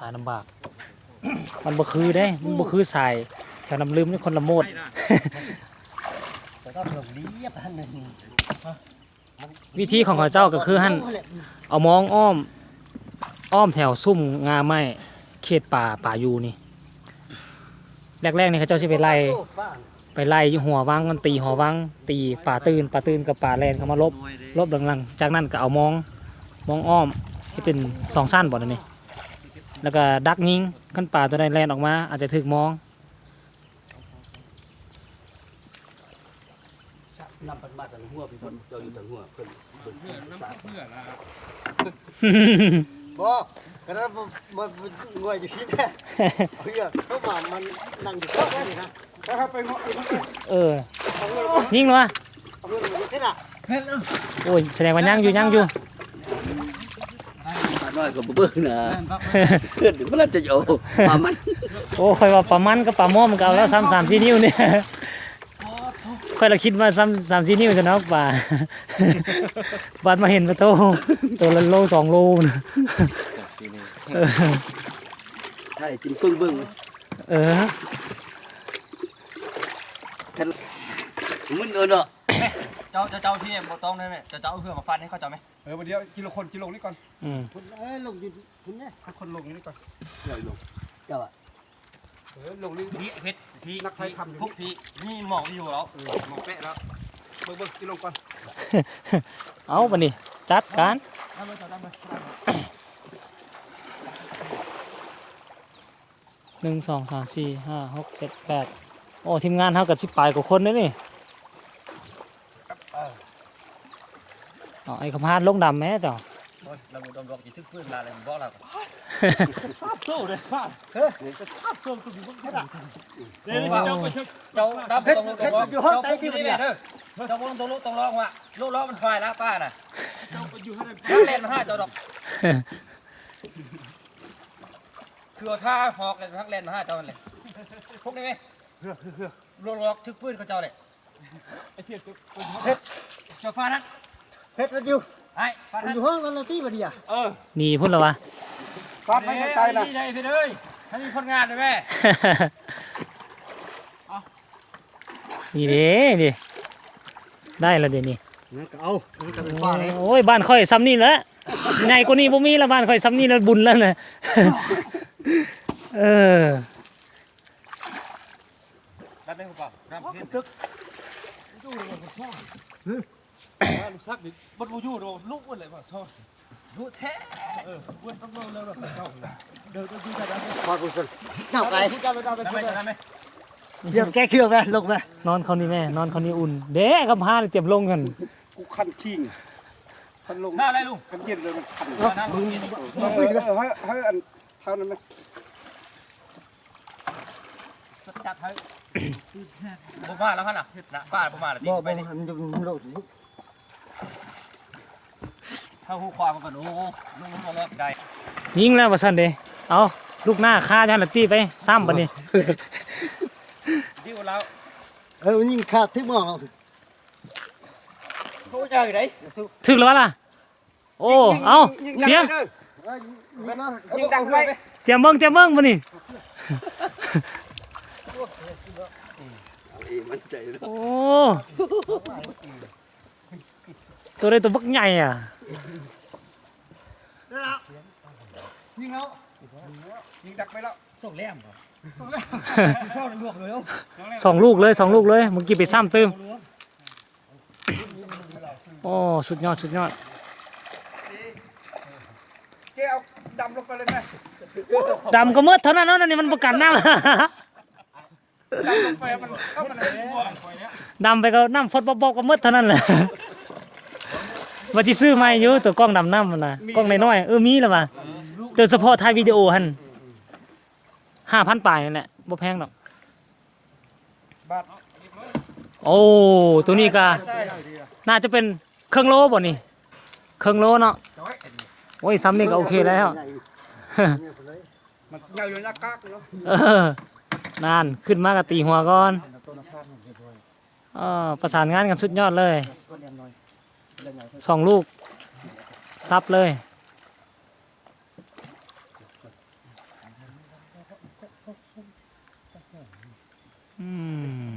ສາຍລຳບາກ ມັນບໍ່ຄືເດ້ ມັນບໍ່ຄືສາຍແຖວນ້ຳລຶມນີ້ ຄົນລະໂມດ. ວິທີຂອງເຂົາເຈົ້າກໍຄືຫັ້ນ ເອົາມອງອ້ອມ ອ້ອມແຖວຊຸມງ່າໄມ້ ເຂດປາ ປາຢູ່ນີ້. ແລກໆນີ້ເຂົາເຈົ້າຊິໄປໄລ່ ໄປໄລ່ຢູ່ຫົວວັງ ມັນຕີຫົວວັງ ຕີປາຕື່ນ ປາຕື່ນກັບປາແລ່ນເຂົ້າມາຫຼົບ ຫຼົບຫຼັງໆ ຈາກນັ້ນກໍເອົາມອງ ມອງອ້ອມ ເຮັດເປັນສອງຊັ້ນບໍ່ ແນວນີ້ ແລ້ວກໍດັກຍິງ ຄັນປາຕົວໃດແລ່ນອອກມາ ອາດຈະຖືກມອງ. ນຳເພິ່ນມາທາງຫົວ ພີ່ເພິ່ນ ເຈົ້າຢູ່ທາງຫົວ ເພິ່ນ ເພິ່ນ ບໍ່ ກໍນັ້ນ ມັນ ມັນງ່ວຍຢູ່ທີ່ແທ້ ເອົາເຫຍື່ອເຂົ້າມາ ມັນນັ່ງຢູ່ເທິງນີ້ນະ ເອີ ຍິງແລ້ວວະ ເອົາເຫຍື່ອມາເຮັດເຮັດລະ ໂອ້ຍ ສະແດງວ່າຍັງຢູ່ ຍັງຢູ່. ປານ້ອຍກໍບໍ່ເບິ່ງນະ ເພິ່ນບໍ່ລັດຈະເອົາປາມັນ. ໂອ້ ຂ້ອຍວ່າປາມັນກັບປາມ່ອມມັນກໍເອົາແລ້ວ ຊ້ຳສາມສີ່ນິ້ວນີ້ ຂ້ອຍລະຄິດວ່າຊ້ຳສາມສີ່ນິ້ວຊັ້ນເນາະ ປາ ບາດມາເຫັນປາໂທ້ ໂຕລະໂລສອງໂລນະ ເອີ ຖ່າຍກິນເບິ່ງເບິ່ງ ເອີ ຄັນມຶນເອີເນາະ ເຈົ້າ ເຈົ້າ ເຈົ້າທີ່ບໍ່ຕ້ອງໄດ້ແມ່ ເຈົ້າ ເຈົ້າເອົາເຫື່ອມາຟັນໃຫ້ເຂົາເຈົ້າແມ່. ເອີ ບໍ່ດຽວ ກິນລົງຄົນ ກິນລົງນີ້ກ່ອນ ອືມ ເອີ ລົງຢູ່ພຸ້ນແຫຼະ ຄົນລົງຢູ່ນີ້ກ່ອນ ເຈົ້າ ເຈົ້າອະ ເອີ ລົງນີ້ ນີ້ເພັດ ພີ່ ນັກໄທທຳຢູ່ ພວກພີ່ ນີ້ໝອກຢູ່ແລ້ວ ເອີ ໝອກແປະແລ້ວ ເບິ່ງ ເບິ່ງ ກິນລົງກ່ອນ ເອົາ ບາດນີ້ ຈັດການ ເອົາເລີຍ ເຈົ້າ ເອົາເລີຍ ໜຶ່ງ ສອງ ສາມ ສີ່ ຫ້າ ຫົກ ເຈັດ ແປດ ໂອ້ ທີມງານເຮົາກໍສິບປາຍກວ່າຄົນເດ້ນີ້ ເອີ ເອົາ ໄອ້ຄຳພານລົງດຳແມ້ເຈົ້າ ໂອ້ຍ ລະບໍ່ດອກ ດອກຊິຖືກຟືນມາເລີຍ ບອກລາວ ສາບໂຊເດ້ ເອີ ສາບໂຊ ໂຕນີ້ເບິ່ງເດ້ ເຈົ້າ ເຈົ້າດຳບໍ່ຕ້ອງລົງ ເຈົ້າ ເຈົ້າບໍ່ຕ້ອງລົງ ຕ້ອງລອງວ່າ ໂລດລ້ອມັນຄວາຍລະປ້ານະ ເຈົ້າໄປຢູ່ຫັ້ນ ມັນແລ່ນມາຫາເຈົ້າດອກ ຄືເອົາທ່າຫອກແລ້ວ ມັນແລ່ນມາຫາເຈົ້າຫັ້ນແຫຼະ ພວກນີ້ແມ່ ເຮືອ ເຮືອ ເຮືອ ລວກໆ ຖືກປືນເຂົາເຈົ້າແຫຼະ ໄອ້ເພດ ເພດ ເຈົ້າຟ້ານັ້ນ ເພດມັນຢູ່ ໄອ້ຟ້ານັ້ນ ຢູ່ຫ້ອງນັ້ນລະຕິບັດນີ້ອະ ເອີ ໜີພຸ້ນລະວະ ຟາດໄປໄກໆນະ ນີ້ໄດ້ເພດເອີຍ ຖ້າມີຜົນງານໄດ້ແມ່ ນີ້ເດ້ ນີ້ ໄດ້ລະເດນີ້ ນັ້ນກໍເອົາ ນັ້ນກໍເປັນປາເດ້ ໂອ້ຍ ບ້ານຂ້ອຍຊ່ຳນີ້ແຫຼະ ໃຫຍ່ກວ່ານີ້ບໍ່ມີລະ ບ້ານຂ້ອຍຊ່ຳນີ້ລະບຸນລະນະ ເອີ. ດັບໄດ້ບໍ່? ດັບເຫັນຕຶກຢູ່ບໍ່? ລູກສັກນີ້ມັນບໍ່ຢູ່ດອກ ລູກເພິ່ນແຫຼະວ່າຊອດ ລູກແທ້ ເອີ ເພິ່ນຕ້ອງເວົ້າແລ້ວເນາະ ເຈົ້າ ເດີນຢູ່ທາງນັ້ນ ຄອດບໍ່ເຊິ່ງ ເຈົ້າໄປ ດຽວແກ້ເຄືອງແມ່ ລົງແມ່ ນອນເຂົານີ້ແມ່ ນອນເຂົານີ້ອຸ່ນ ເດ້ ກັບຫາຕຽມລົງຫັ້ນ ກູຄັນຄີງ ຄັນລົງ ໜາວໄດລຸງ ຄັນເຢັນເລີຍມັນຄັນ ເອີ ເອີ ເອີ ໃຫ້ ໃຫ້ອັນ ເທົ່ານັ້ນແມ່ ຈັດໃຫ້ ບໍ່ມາແລ້ວຫັ້ນນະ ນະ ປ້າບໍ່ມາແລ້ວຕິ ບໍ່ ໄປ ບໍ່ ມັນຢູ່ໂລດຢູ່ ຖ້າຮູ້ຄວາມມັນກໍ ໂອ້ ລົງມາລອດໄດ້ ຍິງແລ້ວວ່າຊັ້ນເດ້ ເອົາ ລູກໜ້າຄາຢູ່ຫັ້ນລະຕິ ໄປຊ້ຳບາດນີ້ ດິ້ວແລ້ວ ເອີ ຍິງຂາດຖືກໝໍ ໂອ້ ໃຫຍ່ເດ້ ຖືກແລ້ວວະລະ? ໂອ້ ເອົາ ຍິງ ຍິງ ຕຽມ ເອີ ຍິງດັງໄວ້ ຕຽມເບິ່ງ ຕຽມເບິ່ງບາດນີ້ ເອີ ໝັ້ນໃຈເນາະ ໂອ້ ໂຕໃດໂຕບັກໃຫຍ່ອະ ຍິງເອົາ ຍິງດັກໄປແລ້ວ ສອງແຫຼມ ສອງແຫຼມ ສອງລູກເລີຍ ສອງລູກເລີຍ ສອງລູກເລີຍ ເມື່ອກີ້ໄປຊ້ຳຕື່ມ. ໂອ້ ສຸດຍອດ ສຸດຍອດ ເຈ້ ເອົາດຳລົງໄປເລີຍແມ່ ດຳກໍໝົດເທົ່ານັ້ນເນາະ ອັນນີ້ມັນບໍ່ກັນນ້ຳ ດຳລົງໄປມັນ ເອົາມັນ ດຳໄປກໍນ້ຳຟົດບອບໆ ກໍໝົດເທົ່ານັ້ນແຫຼະ ວ່າຊິຊື້ໃໝ່ຢູ່ ຕົວກ້ອງດຳນ້ຳຫັ້ນນະ ກ້ອງນ້ອຍໆ ເອີ ມີແລ້ວວ່າ ໂດຍສະເພາະຖ່າຍວິດີໂອຫັ້ນ ຫ້າພັນປາຍນີ້ແຫຼະ ບໍ່ແພງດອກ ບາດ ໂອ້ ໂຕນີ້ກໍ ໃສ່ ໜ້າຈະເປັນເຄິ່ງໂລບໍ່ນີ້ ເຄິ່ງໂລເນາະ ໂອ້ຍ ຊ່ຳນີ້ກໍໂອເຄແລ້ວ ມັນເຫຍົາຢູ່ໜ້າກາກເນາະ ເອີ ນັ້ນ ຂຶ້ນມາກໍຕີຫົວກ່ອນ ເອີ ປະສານງານກັນສຸດຍອດເລີຍ ສອງລູກ ສັບເລີຍ. ໂ ອືມ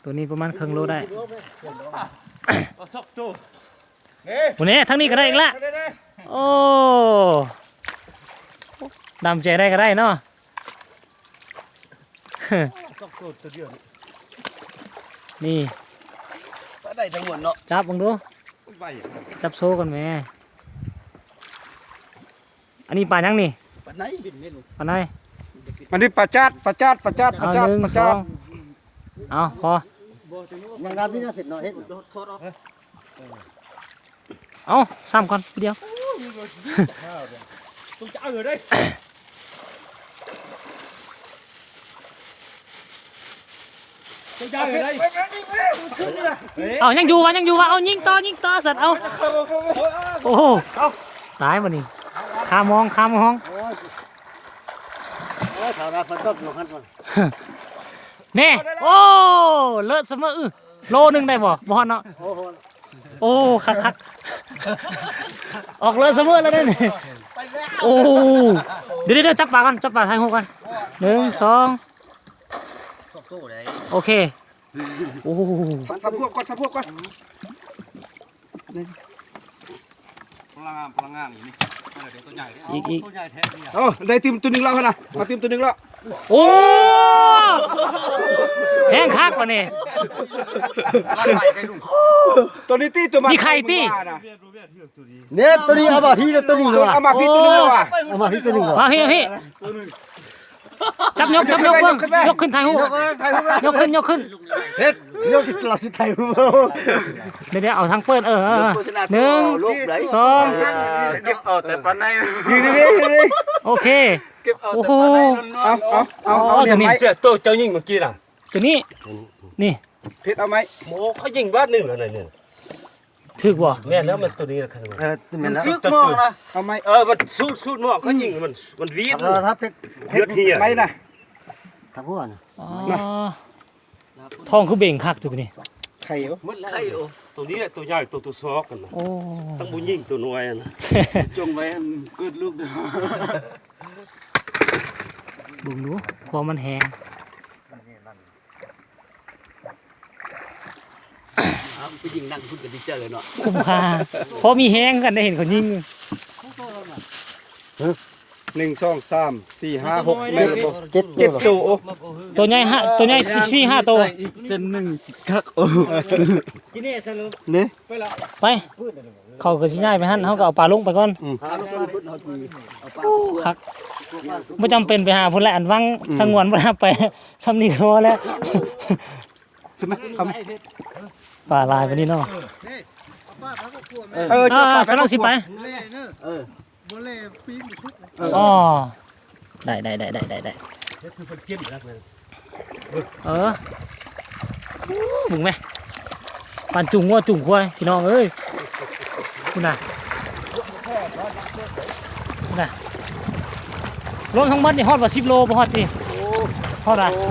ໂຕນີ້ປະມານເຄິ່ງໂລໄດ້. ເອົາສອງໂຕ. ພຸ້ນແຫຼະ ທາງນີ້ກໍໄດ້ອີກລະ. ໂອ້ ດຳໃຈໄດ້ກໍໄດ້ເນາະ. ສອງໂຕ ໂຕດຽວນີ້ ນີ້ ປາໄດ້ທັງໝົດເນາະ. ຈັບເບິ່ງດູ ຈັບໂຊກ່ອນແໝ. ອັນນີ້ປາຫຍັງນີ້? ປາໄນ ປາໄນ. ອັນນີ້ປາຈາດ ປາຈາດ ປາຈາດ ປາຈາດ ໜຶ່ງ ປາຈາດ ສອງ. ເອົາ ພໍ ຍັງນັບຢູ່ເນາະ ເຮັດເນາະ ເຮັດເນາະ. ເອົາ ຊ້ຳກ່ອນດຽວ. ເອົາ ຍັງຢູ່ວະ ຍັງຢູ່ວະ. ເອົາ ຍິງຕໍ່ ຍິງຕໍ່ສັດ. ເອົາ ໂອ້ໂຫ ຕາຍບັດນີ້. ຄາມອງ ຄາມອງ. ໂອ້ຍ ໂອ້ຍ ຖາມວ່າເພິ່ນຕົບລົງຫັ້ນບໍ່ ແນ່. ໂອ້ ເລີດສະເໝີ. ໂລໜຶ່ງໄດ້ບໍ່? ບໍ່ຮອດເນາະ. ໂອ້ໂຫ ໂອ້ ຄັກໆ ອອກເລີຍສະເໝີແລ້ວເດ້ນີ້. ໂອ້ ດຽວໆ ຈັບປາກ່ອນ ຈັບປາຖ່າຍຮູບກ່ອນ. ໜຶ່ງ ສອງ ໂອເຄ. ໂອ້ ສຳພວກກ່ອນ ສຳພວກກ່ອນ. ພະລັງງານ ພະລັງງານຢູ່ນີ້ ເອົາ ຕົວໃຫຍ່ເດ້ ອີກ ອີກ ຕົວໃຫຍ່ແທ້ນີ້. ເອົາ ໄດ້ຕື່ມຕົວໜຶ່ງແລ້ວຫັ້ນນະ ມາຕື່ມຕົວໜຶ່ງແລ້ວ. ໂອ້ ແຮງຄັກວ່ານີ້. ຕົວນີ້ຕິ ຕົວມັນ ມີໄຂ່ຕິ ເນາະ. ຕົວນີ້ເອົາມາພີ້ ຕົວນີ້ ເອົາມາພີ້ ຕົວນີ້ວ່າ ເອົາມາພີ້ ຕົວນີ້ວ່າ ມາພີ້ ມາພີ້. ຈັບຍົກ ຈັບຍົກເບິ່ງ ຍົກຂຶ້ນຖ່າຍຮູບ ຍົກຂຶ້ນ ຍົກຂຶ້ນ. ເຮັດ ຍົກ ລາວຊິຖ່າຍຮູບ. ດຽວໆ ເອົາທາງເປີດ. ເອີ ເອີ ໜຶ່ງ ສອງ ເກັບເອົາແຕ່ປານໃດ. ໂອເຄ ເກັບເອົາແຕ່ປານໃດ. ເອົາ ເອົາ ເອົາ ເອົາ ຕົວນີ້ ເຈົ້າ ໂຕເຈົ້າຍິງເມື່ອກີ້ນະ ຕົວນີ້ ນີ້ ເພັດເອົາໄມ້. ໂອ້ ເຂົາຍິງບາດໜຶ່ງແລ້ວນີ້. ຖືກບໍ່? ແມ່ນແລ້ວ ແມ່ນຕົວນີ້ລະຄັນ. ເອີ ແມ່ນແລ້ວ ຖືກມອງນະ ເອົາໄມ້. ເອີ ມັນສູດ ສູດມອງ ເຂົາຍິງ ມັນ ມັນຫວີດ ເອີ ຖ້າເປັນ ເລືອດເຮີ້ຍໄມ້ນະ ຖ້າຫົວນະ. ອໍ ທ້ອງຄືເບັງຄັກຕົວນີ້. ໄຂ່ ໄຂ່. ໂອ້ ຕົວນີ້ແຫຼະຕົວໃຫຍ່ ຕົວ ຕົວຊອກຫັ້ນນະ. ໂອ້ ຕ້ອງບໍ່ຍິງຕົວນ້ອຍຫັ້ນນະ. ຈົ່ງໄວ້ໃຫ້ມັນເກີດລູກເດີ. ເບິ່ງດູ ຄວາມມັນແຮງ. ອ້າວ ຜູ້ຍິງນັ່ງພຸ້ນກໍດີໃຈເລີຍເນາະ ຄຸ້ມຄ່າ. ພໍມີແຮງກັນໄດ້ເຫັນເຂົາຍິງ. ຮະ ໜຶ່ງ ສອງ ສາມ ສີ່ ຫ້າ ຫົກ ແມ່ນບໍ່? ເຈັດ ເຈັດໂຕ. ໂອ້ ຕົວໃຫຍ່ຫ້າ ຕົວໃຫຍ່ສີ່ຫ້າໂຕ. ໃສ່ອີກເສັ້ນໜຶ່ງຄັກ. ໂອ້ ນີ້ ໄປ ເຂົາກໍຊິຍ້າຍໄປຫັ້ນ ເຮົາກໍເອົາປາລົງໄປກ່ອນ. ອືມ ໂອ້ ຄັກ ບໍ່ຈຳເປັນໄປຫາພຸ້ນແຫຼະ ອັນວັງ ອືມ ສະຫງວນບໍ່ໄດ້ໄປ ຊ່ຳນີ້ກໍພໍແລ້ວ. ປາຫຼາຍປານນີ້ເນາະ. ເອີ ເຈົ້າປາ ກຳລັງຊິໄປ. ເອີ ອໍ ໄດ້ ໄດ້ ໄດ້ ໄດ້ ໄດ້ ໄດ້. ເອີ ໂອ້ ເບິ່ງແມະ ປານຈູງງົວຈູງຄວາຍ ພີ່ນ້ອງເອີຍ. ພຸ້ນນະ ພຸ້ນນະ ລວມທັງໝົດນີ້ຮອດວ່າສິບໂລບໍ່ຮອດຕິ? ໂອ້ ຮອດນະ ໂອ້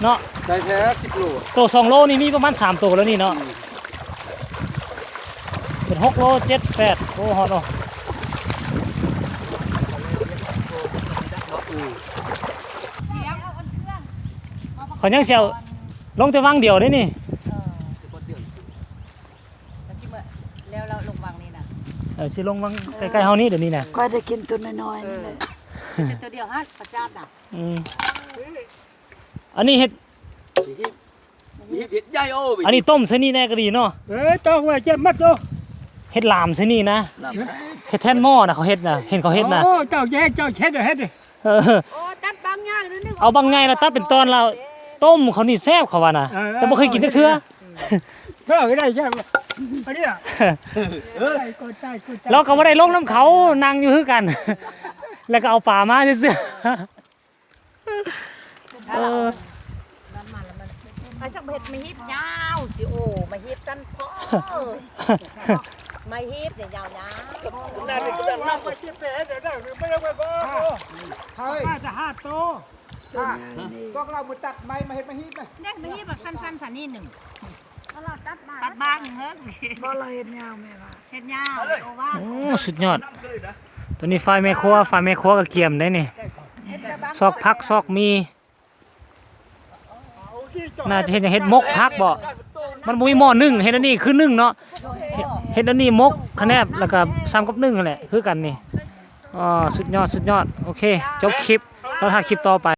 ເນາະ. ໄດ້ແທ້ສິບໂລ ໂຕສອງໂລນີ້ມີປະມານສາມໂຕແລ້ວນີ້ເນາະ. ອືມ ເປັນຫົກໂລ ເຈັດ ແປດ ໂອ້ ຮອດເນາະ. ອືມ ເຂົາຍັງຊິເອົາລົງແຕ່ວັງດຽວເດ້ນີ້. ເອີ ແລ້ວ ແລ້ວລົງວັງນີ້ນະ. ເອີ ຊິລົງວັງໃກ້ໆເຮົານີ້ດຽວນີ້ນະ. ຂ້ອຍໄດ້ກິນຕົວນ້ອຍໆນີ້ແຫຼະ. ເອີ ແຕ່ຕົວດຽວຫັ້ນ ປາຈາດນະ. ອືມ ອັນນີ້ເຮັດ ເຮັດໃຫຍ່. ໂອ້ ອັນນີ້ຕົ້ມໃສ່ນີ້ແດ່ກໍດີເນາະ. ເອີ ຕ້ອງໄວ້ເຈັບມັດໂຕ ເຮັດລາມໃສ່ນີ້ນະ. ເຮັດແທນໝໍ້ນະ ເຂົາເຮັດນະ ເຫັນເຂົາເຮັດນະ. ໂອ້ ເຈົ້າຈະເຮັດ ເຈົ້າເຮັດ ເຮັດ. ເອີ ໂອ້ ຕັດບາງໃຫຍ່ໜຶ່ງ ເອົາບາງໃຫຍ່ລະຕັດເປັນຕອນລະ ຕົ້ມເຂົານີ້ແຊບເຂົາວ່ານະ. ເອີ ແຕ່ບໍ່ເຄີຍກິນຈັກເທື່ອ. ເອີ ເອີ ໄດ້ ອັນນີ້ລະ ເອີ ລາວກໍບໍ່ໄດ້ລົງນຳເຂົາ ນັ່ງຢູ່ຄືກັນ ແລ້ວກໍເອົາປາມາຊື່ໆ. ເອີ ມາຈັກເຮັດມາຮີບຍາວຊິ ໂອ້ ມາຮີບສັ້ນພໍ ມາຮີບນີ້ຍາວໆ. ເຮົາຈະຫາໂຕ ພວກເຮົາມາຕັດໄມ້ມາເຮັດມາຮີບນະ. ເຮັດມາຮີບແບບສັ້ນໆ ຊັ້ນນີ້ໜຶ່ງ ຕັດບາງເຮີ້ຍ. ບໍ່ ລາວເຮັດຍາວແມ່ວ່າ ເຮັດຍາວ. ໂອ້ ສຸດຍອດ ຕົວນີ້ຝ່າຍແມ່ຄົວ ຝ່າຍແມ່ຄົວກໍກຽມໄດ໋ນີ້. ເຮັດແຕ່ບາງ ຊອກຜັກຊອກໝີ່ ໜ້າຈະເຮັດຫຍັງ ເຮັດໝົກຜັກບໍ? ມັນບໍ່ມີໝໍ້ໜຶ້ງ ເຮັດອັນນີ້ຄືໜຶ້ງເນາະ ເຮັດ ເຮັດອັນນີ້ໝົກຂະແໜບ ແລ້ວກໍສ່ຳກັບໜຶ້ງຫັ້ນແຫຼະ ຄືກັນນີ້. ອໍ ສຸດຍອດ ສຸດຍອດ. ໂອເຄ ຈົບຄລິບ ລໍຖ້າຄລິບຕໍ່ໄປ.